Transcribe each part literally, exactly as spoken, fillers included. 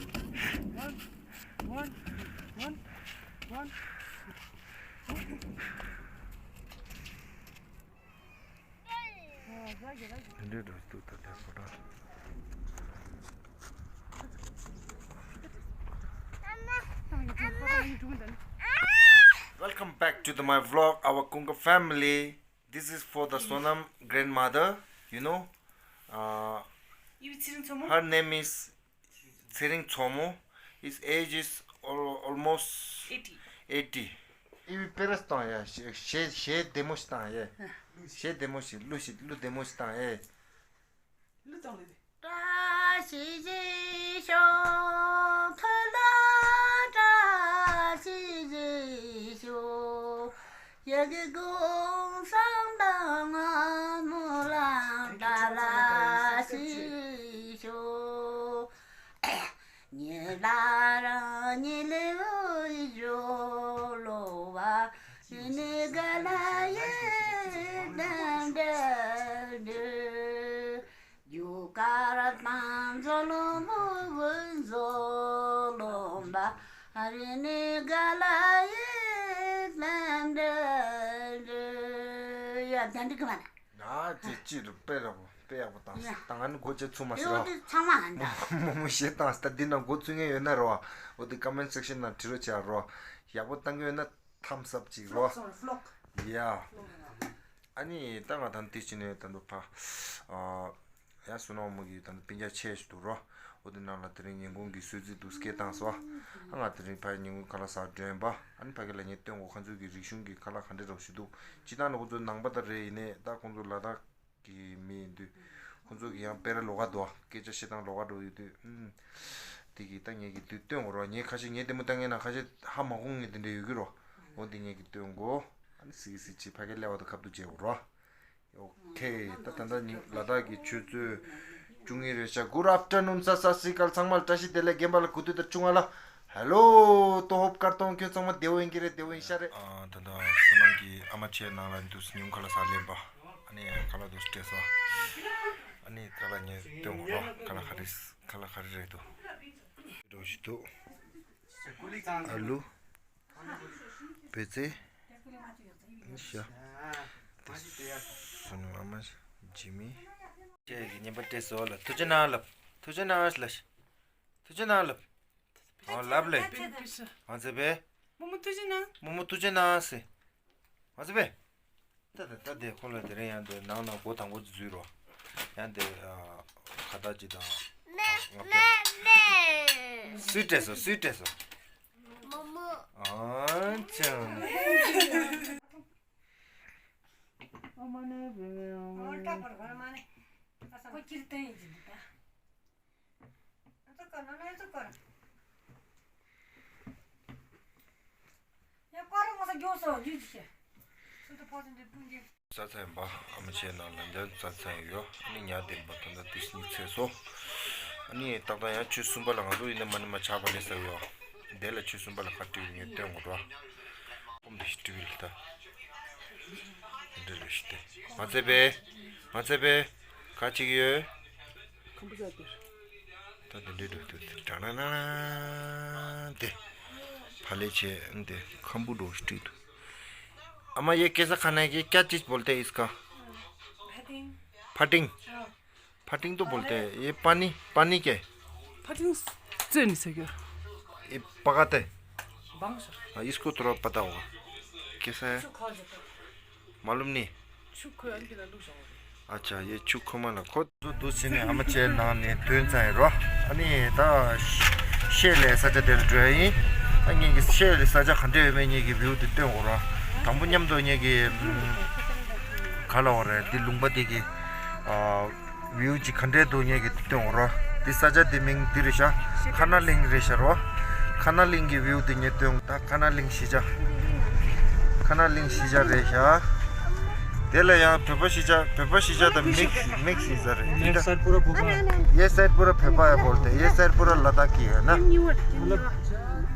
One, one, one, one. འདི་འདྲ་འདུག་ད་ལྟ་ཕོ་བྲང་། Welcome back to the, my vlog, our Kunga family. This is for the Sonam grandmother, you know. Uh, her name is Tsering Tsomo. His age is al- almost eighty. eighty. ཨི་བི་པེ་རེས་བཏང་ཡ། ཞེ་ཞེ་ཞེ་བདེ་མོ་ཞིག་བཏང་ཡ། ཞེ་བདེ་མོ་ཞིག་གླུ་ཞིག་གླུ་བདེ་མོ་ཞིག་བཏང་ཡ། བཀྲ་ཤིས་བདེ་ཤོག་ཐོ་ལ་བཀྲ་ཤིས་བདེ་ཤོག་ཡ་གི་གུང་སང་དང་ང་མོ་ལ་བཀྲ་ཤིས་ཤོག་ཉི་ལ་རང་ཉི་ལེ་འོ་ཡི་ཇོ་ལོ་བ་ཡི་ནི་ག་ལ་ཡེ་དན་དན་དུ། རྒྱུ་སྐར་དང་མཛོ་ལོ་མོ་བུ་མཛོ་ལོ་འབའ་རི་ནི་ག་ལ་ཡེ་དན་དན་དུ། ཡ་དན་དུ་གི་མ་ན། ཨ་ཙི་ཅི་རུ་དཔེ་ར་བོ་དཔེ་ཡག་པོ་བཏང་ཡ། ད་ང་ནི་སྒོ་ཕྱེ་ཚུགས་མ་ཟེར་རོ། དེ་ཚང་མ་ཧན་ད། མོ་མོ་ཞེ་བཏང་ད་འདི་ན་སྒོ་ཚུགས་མཁན་ཡོད་ན་རོ། འོ་དེ་ཀོ་མེན་སེག་ཤན་ནང་བྲིས་རོགས་བྱས་རོ། ཡག་པོ་བཏང་གི་ཡོད་ན་ཐམ་སབ་ཅིག་རོ། ཡ། ཨ་ནི་ད་ང་ད་དེ་ཕྱིན་ནས་ད་འདུག་ཕ། ཨ། ཡང་བསོད་ནམས་དབང་མོ་གི་ད་ནི་སྤུན་ཀྱག་ཆེ་ཞིག་འདུག་རོ། འོ་དེ་ནང་ལ་དེ་རིང་ཉིན་གུང་གི་གསོལ་ཚིགས་འདུག་སྐད་བཏང་སོ། ཨ་ང་དེ་རིང་ཕ་ཉིན་གུང་ཁ་ལག་ཟ་འགྲོ་ཡིན་པ། ཨ་ནི་ཕ་གི་ལ་ངས་སྟོན་གོ་ཁོང་ཚོའི་གི་རིག་གཞུང་གི་ཁ་ལག་ག་འདྲ་རོ་ཞིག་འདུག་སྤྱིར་བཏང་ནི་ཁོང་ཚོ་ནང་པ་ད་རེད། ཡིན་ནའི་ད་ཁོང་ཚོ་ལ་དྭགས་ཀྱི་མི་ཡིན་དུས། ཁོང་ཚོ་གི་ཡང་དཔེ་ར་ལོགས་ཀ་འདུག་སྐད་ཆ་བཤད་སྟངས་ལོགས་ཀ་འགྲོ་ཡོད་དུས། ཨུམ། དེ་གི་ད་ངས་གི་དུས་སྟོན་གོ་རོ། ངས་ཁ་ཤས་ངས་བདེ་མོ་བཏང་ངས་ན་ཁ་ཤས་ཧ་མ་གོ་ངས་དེ་འདྲ་ཡོད་གི་རོ། འོ་དེ་ངས་གི་སྟོན་གོ། ཨ་ནི་སི་སི་ཅི་ཕ་གི་ལས་བ་དང་ཁ་བསྡུར་བྱེད་གོ་རོ། ཨོ་ཁེ། ད་ད་ལྟ་ཉི་ལ་དྭགས་ཀྱི་ཆུ་ཚོད་བཅུ་གཉིས་རེད་ཤག Good afternoon ས་ས་སི་ཀལ་ཚང་མ་ལ་བཀྲ་ཤིས་བདེ་ལེགས། རྒན་པ་ལ་གུ་དུས་ད་ཆུང་བ་ལ་ཧེ་ལོ། ཏོ་ཧོབ་ཀར་ཏོང་ཁྱོད་ཚང་མ་བདེ་བོ་ཡིན་གྱི་རེད། བདེ་བོ་ཡིན་ཤག་རེད། ཨ་ད་ད་བསོད་ནམས་ཀྱི་ཨ་མ་ཆེ་ནང་ལ་འདུག་ཉུང་ཁ་ལག་ཟ་ལེན་པ། ཨ་ནི་ཁ་ལག་འདུག་སྤྲད་སོང་། ཨ་ནི་ཁ་ལག་ཉེ་སྟོན་གོ་རོ། ཁ་ལག་ག་རེ་ཁ་ལག་ག་རེ་རེད་འདུག་འགྲོ་ཞིག་འདུག་ཨ་ལུ། བེ་ཙེ། ཤ། དེ་སུ་ནི་མ་མ་ཇི་མི། ཁྱེད་ཀྱི་ཉན་པ་སྤྲད་སོ་ལ་ཐུགས་རྗེ་གནང་ལབ། ཐུགས་རྗེ་གནང་ལ། ཐུགས་རྗེ་གནང་ལབ། ཨོ་ལབ་ལེ། ཨང་ཙེ་བེ། མོ་མོ་ཐུགས་རྗེ་གནང་། མོ་མོ་ཐུགས་རྗེ་གནང་ཟེར། ཨང་ཙེ་བེ། ད་ད་ད་དེ་ཁོ་ལ་དེ་རིང་ཡང་དེ་ནང་ན་སྒོ་དང་པོ་འཛུལ་རོ། ཡང་དེ་ཁ་བཏགས་ཅི་དང་ང་པས་སུས་སྤྲད་སོ་སུས་སྤྲད་སོ། ཨང་ཅང་། ས་ཚ་ཡིན་པ་ཨ་མ་ཆེ་ནང་ལ་འཇའ་ས་ཚ་ཡིན་ཡོད། ཨ་ནི་ཉ་ལྡན་པ་ད་ལྟ་དེ་སྙིགས་ཚེ་སོ། ཨ་ནི་ཏག་ཏག་ཡང་ཆུ་གསུམ་པ་ལ་ང་ཚོ་ཡིན་ན་མ་ནི་མ་ཆག་པ་ལས་ས་ཡོད། དེ་ལ་ཆུ་གསུམ་པ་ལ་ཁ་ཏྲི་ངས་སྟོན་དགོས་ར། ཀོམ་དེ་ཞིག་ཏྲི་བིལ་ད། འདྲེ་རེ་ཞིག་སྟེ། མ་ཚད་པས། མ་ཚད་པས། ག་ཅིག་ཡོད། ཁམ་བུ་ཅག་དེ། ད་དེ་འདྲེ་འགྲོ་དུས་དེ་དྲ་ན་ན་ན་དེ། ཕ་ལེ་ཆེ་འདི་ཁམ་བུ་འགྲོ་ཞིག་ཏྲི་དུ། अम्मा, ये कैसा खाना है? ये क्या चीज़ बोलते हैं इसका? फटिंग। फटिंग। हाँ। फटिंग तो बोलते हैं। ये पानी, पानी क्या है? फटिंग से नहीं सके। ये पकाते हैं। बांग सर। हाँ, इसको थोड़ा पता होगा। कैसा है? मालूम नहीं। अच्छा, ये ཆུ་ཁོལ་མ་ལ་ཁོ། དུ་དུ་ཕྱིན་ནས་ཨ་མ་ཆེ་ནང་ནས་ཐོན་ཚར་ཡིན་རོ། ཨ་ནི་ད་ཤེལ་ལས་ས་ཆ་དེར་འགྲོ་ཡ་ཡིན། ཨ་ངེད་ཀྱི་ཤེལ་ལས་ས་ཆ་ག་འདྲ་ཡོད་མེད་ངེད་ཀྱི་བིའུ་དེ་སྟོན་འོ་རོ། དང་པོ་མཉམ་དུ་ངེད་ཀྱི་ག་ལ་འོ་རེད། འདི་ལུང་པ་དེ་གི་ཨ་བིའུ་ཅིག་ག་འདྲ་འདུག་ངེད་ཀྱི་དེ་སྟོན་འོ་རོ། འདི་ས་ཆ་དེ་མིང་འདི་རེད་ཤག་ཁ་ན་གླིང་རེད་ཤག་རོ། ཁ་ན་གླིང་གི་བིའུ་དེ་ངས་སྟོན། ད་ཁ་ན་གླིང་གཞིས་ཆགས། ཁ་ན་གླིང་གཞིས་ཆགས་རེད་ཤག་དེ་ལ་ཡང་བོད་པ་གཞིས་ཆགས། བོད་པ་གཞིས་ཆགས་དང་མིག་སི་མིག་སི་ས་རེད། ये साइड पूरा भोपा है। ये साइड पूरा भोपा है बोलते हैं। ये साइड पूरा लद्दाखी है ना। मतलब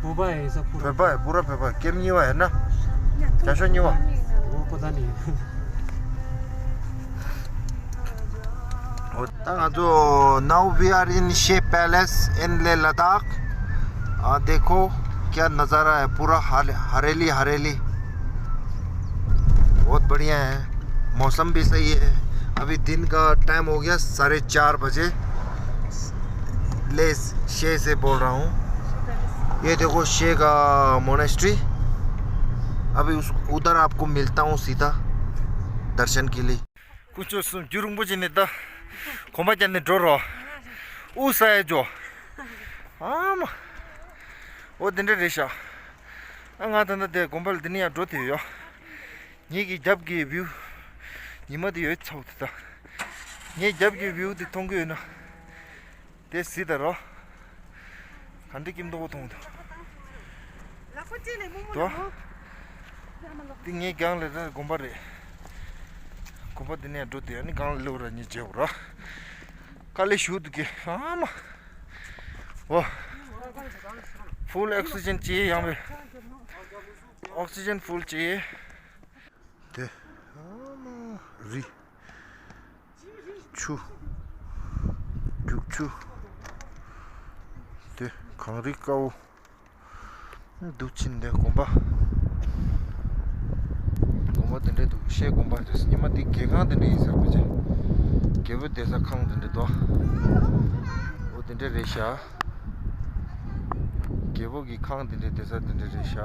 भोपा है ये सब पूरा। भोपा है, पूरा भोपा। ཀེམ་གཉིས་པ है ना। རྒྱ་ཤོག་གཉིས་པ། वो पता नहीं है। ད་ང་ཚོ། Now we are in Sheh Palace in Leh Ladakh। आ देखो क्या नज़ारा है, पूरा हरे- हरियाली हरियाली। बहुत बढ़िया है, मौसम भी सही है। अभी दिन का टाइम हो गया साढ़े चार बजे। ले शेह से बोल रहा हूँ। ये देखो शेह का मोनेस्ट्री। अभी उस उधर आपको मिलता हूँ सीधा दर्शन के लिए। དཀོན་མཆོག་གསུམ། རྒྱུ་རིན་པོ་ཆེ་ནས་ད་གོམ་པ་རྒྱག་ནས་འགྲོ་རོགས། དབུགས་ས་ཡ་འཇོ། ཨ་མ། འོ་དེ་འདྲ་རེད་ཤག་ཨ་ང་ད་ལྟ་དེ་དགོན་པ་ལ་འདི་ནས་ཡར་འགྲོ་དེ་ཡོད། ངེད་ཀྱི་རྒྱབ་ཀྱི་བིའུ། ཉི་མ་དེ་ཡོད་ཚ་བོ་དེ་ད། ངའི་རྒྱབ་ཀྱི་བིའུ་དེ་མཐོང་གི་ཡོད་ན། དེ་གཟིགས་དང་རོ། ག་འདྲ་སྐྱིད་མདོག་པོ་མཐོང་འདུག་ལག་པ་ལྕེ་ལས་མོ་མོ་དོ། ལ་མོ། འདི་ངའི་སྒང་ལ་ར་དགོན་པ་རེད། དགོན་པ་འདི་ནས་འགྲོ་དུས་ཨ་ནི་སྒང་ལ་སླེབས་ར་ཉིན་བྱེད་འོ་ར། དཀའ་ལས་ཞུ་འདུག་གི་ཨ་མ། འོ། ཕུལ་ཨོག་སི་ཇན་ཅི་ཡང་བས། ཨོག་སི་ཇན་ཕུལ་ཅི། དེ། ཨ་མ། རི། ཆུ། རྒྱུག་ཆུ། དེ་གངས་རི་དཀར་པོ། འདུག་ཕྱིན་དེ་དགོན་པ། དགོན་པ་དེ་འདྲས་འདུག་ཤེས་དགོན་པ་རེད། ཉི་མ་དེ་དགེ་ཁང་དེ་འདྲས་ཡིན་ས་གོ་ཅེ། རྒྱལ་པོ་བསྡད་ས་ཁང་དེ་འདྲས་འདུག་འོ་དེ་འདྲས་རེད་ཤག་རྒྱལ་པོ་གི་ཁང་དེ་འདྲས་བསྡད་ས་དེ་འདྲས་རེད་ཤག་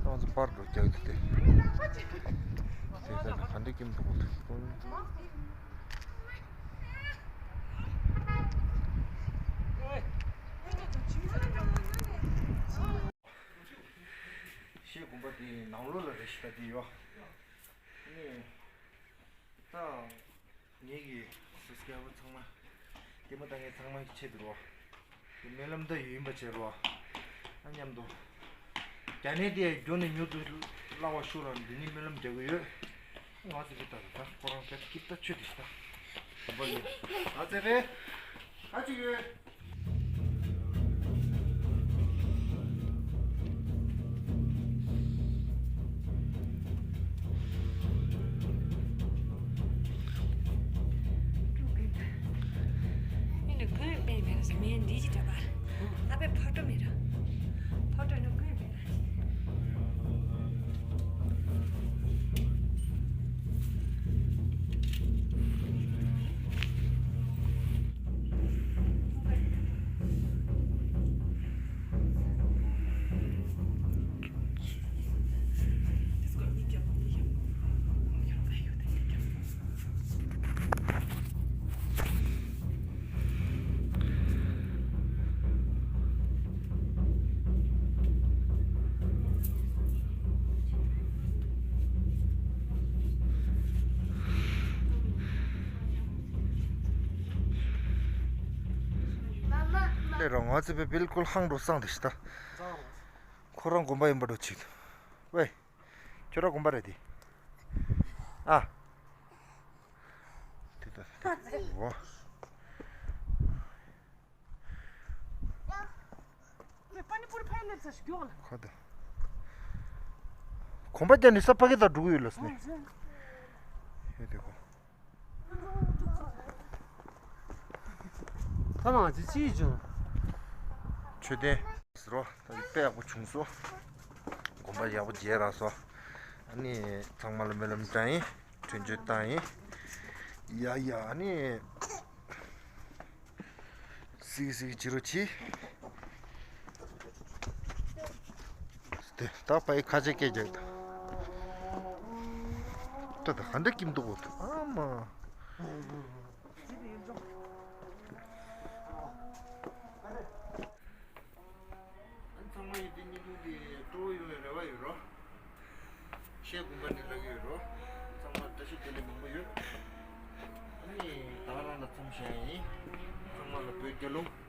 ང་ཚོ་པར་འགྲོ་རྒྱག་དེ་དེ། དེ་ས་ག་འདྲས་ཀྱིན་འདུག་ཤེས་དགོན་པ་དེ་ནང་ལོགས་ལ་རེ་ཞིག་ད་དེ་ཡོད། ནི། ད། ངེད་ཀྱི་སུ་སྐྱ་བོ་ཚང་མ། ལྟད་མོ་ལྟ་མཁན་ཚང་མ་གི་ཆེད་དུ་རོ། དེ་སྨོན་ལམ་ད་ཡོད་ཡིན་པ་བྱེད་རོ། ཨ་མཉམ་དུ། རྒྱ་ནད་དེ་མགྱོགས་ནས་མྱུར་དུ་བརླག་པ་ཤོག་ལ་འདི་ནས་སྨོན་ལམ་རྒྱག་གི་ཡོད། ང་ཚོ་གི་ད་ད་ཁོ་རང་སྐད་སྐྱིད་ད་ཆོས་དེ་ཤི་ད། བོ་ལེ། ཨ་ཙི་རེ། ཨ་ཅི་ཡོད། ལས་རང་ང་ཚོ་བས་བིལ་ཀུལ་ཧང་འགྲོ་སང་དེ་ཤི་ད། ཁོ་རང་དགོན་པ་ཡིན་པ་འགྲོ་ཆིག་ཝེ། ཁྱོད་རང་དགོན་པ་རེད་དེ། ཨ། དེ་ད་དེ་ད། འོ། ཁོ་ད། གོམ་པ་རྒྱག་ནས་ས་ཕ་གི་ད་འགྲོ་གི་ཡོད་ལ་སི་ནི། ཡོད་དེ་གོ། ཐ་མ་ཅི་ཅི་བྱུང་། མཆོད་རྟེན་ཟེར་རོ། ད་དཔེ་ཡག་པོ་བྱུང་སོ། དགོན་པ་ཡག་པོ་མཇལ་རག་སོ། ཨ་ནི་ཚང་མ་ལ་སྨོན་ལམ་བཏང་ཡིན། དྲུང་ཆོས་བཏང་ཡིན། ཡ་ཡ་ཨ་ནི། སིག་སིག་ཇི་རོ་ཆི། དེ་ད་པའི་ཁ་ཆེ་སྐད་རྒྱག་ད། ད་ད་ག་འདྲ་ཀིམ་འདུག་གོ་ཨ་མ། ཚང་མ་ཡིན་དེ་ཉིན་ཐུང་དེ་སྤྲོ་བོ་ཡོང་བའི་རེ་བ་ཡོད་རོ། ཤེས་དགོན་པ་ནས་ལབ་ཡོད་རོ། ཚང་མ་བཀྲ་ཤིས་བདེ་ལེགས་མང་པོ་ཡོད། ཨ་ནི་ད་ག་རང་ལ་མཚམས་བཞག་ཡིན། ཚང་མ་ལ་བོད་རྒྱལ་ལོ།